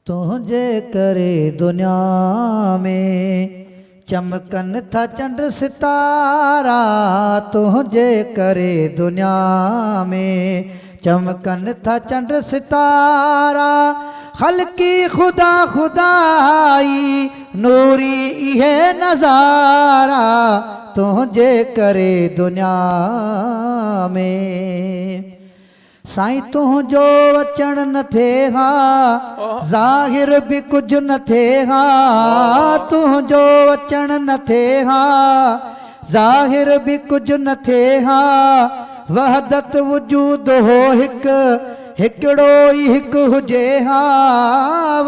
تنهنجي ڪري دنيا ۾ چمڪن ٿا چنڊ ستارا تنهنجي ڪري دنيا ۾ چمڪن ٿا چنڊ ستارا خلقي خدا خدائي نوري اهي نظارا تنهنجي ڪري دنيا ۾. سائين تنهنجو اچڻ نه ٿئي ها ظاهر به ڪجهه نه ٿئي ها تنهنجو اچڻ نه ٿئي ها ظاهر به ڪجهه نه ٿئي ها وحدت وجود هو هڪ هڪڙو ئي هڪ هجي ها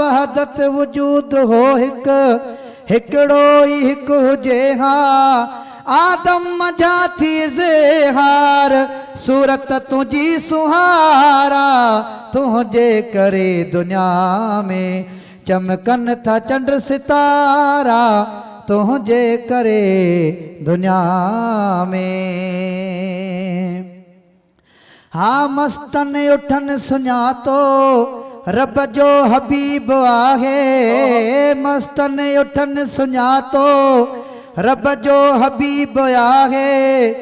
وحدت وجود هو هڪ هڪڙو ئي هڪ هجي ها آدم منجهان ٿي اظهار، صورت تنهنجي سونهارا، تنهنجي ڪري دنيا ۾ چمڪن ٿا چنڊ ستارا، تنهنجي ڪري دنيا ۾. ها مستن اٺن سڃاتو رب جو حبيب آهي مستن اٺن سڃاتو رب جو حبيب آهي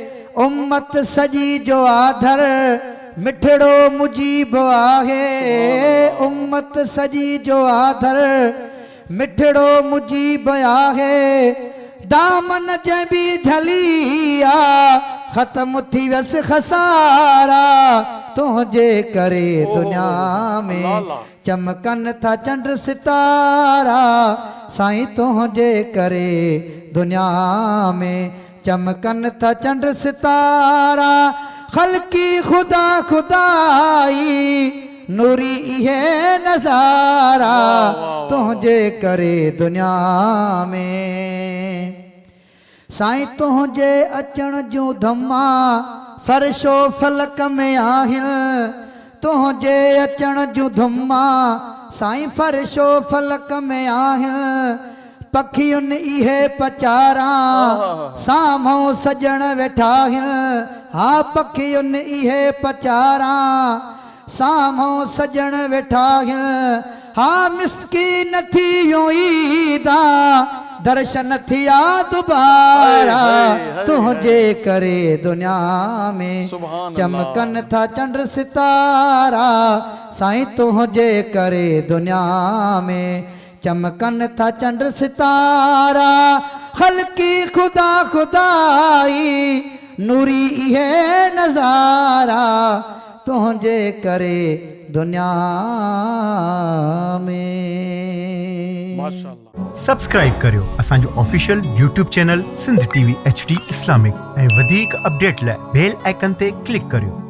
امت سڄي جو آڌر مٺڙو مجيب آهي امت سڄي جو آڌر مٺڙو مجيب آهي دامن جنهن به جهلي آ ختم ٿي ويس خسارا تنهنجي ڪري دنيا ۾ چمڪن ٿا چنڊ ستارا سائين تنهنجي ڪري دنيا ۾ چمڪن ٿا چنڊ ستارا خلقي خدا خدائي نوري اهي نظارا تنهنجي ڪري دنيا ۾. سائين تنهنجي اچڻ جون ڌما فرش و فلڪ ۾ آهن تنهنجي اچڻ جون ڌما سائين فرش و فلڪ ۾ آهن پکين اهي پچاران، سامهون سڄڻ ويٺا هن، ها پکين اهي پچاران، سامهون سڄڻ ويٺا هن، ها مسڪين ٿي يون عيدان، درشن ٿيا دوبارا، تنهنجي ڪري دنيا ۾، چمڪن ٿا چنڊ ستارا، سائين تنهنجي ڪري دنيا ۾. چمڪن ٿا چنڊ ستارا، خلقي خدا خدائي، نوري اهي نظارا، تنهنجي ڪري دنيا ۾. ماشاءالله. سبسڪرائيب ڪريو اسان جو official YouTube channel Sindh T V H D Islamic ۽ وڌيڪ اپڊيٽ لاء بيل آئيڪن تي ڪلڪ ڪريو.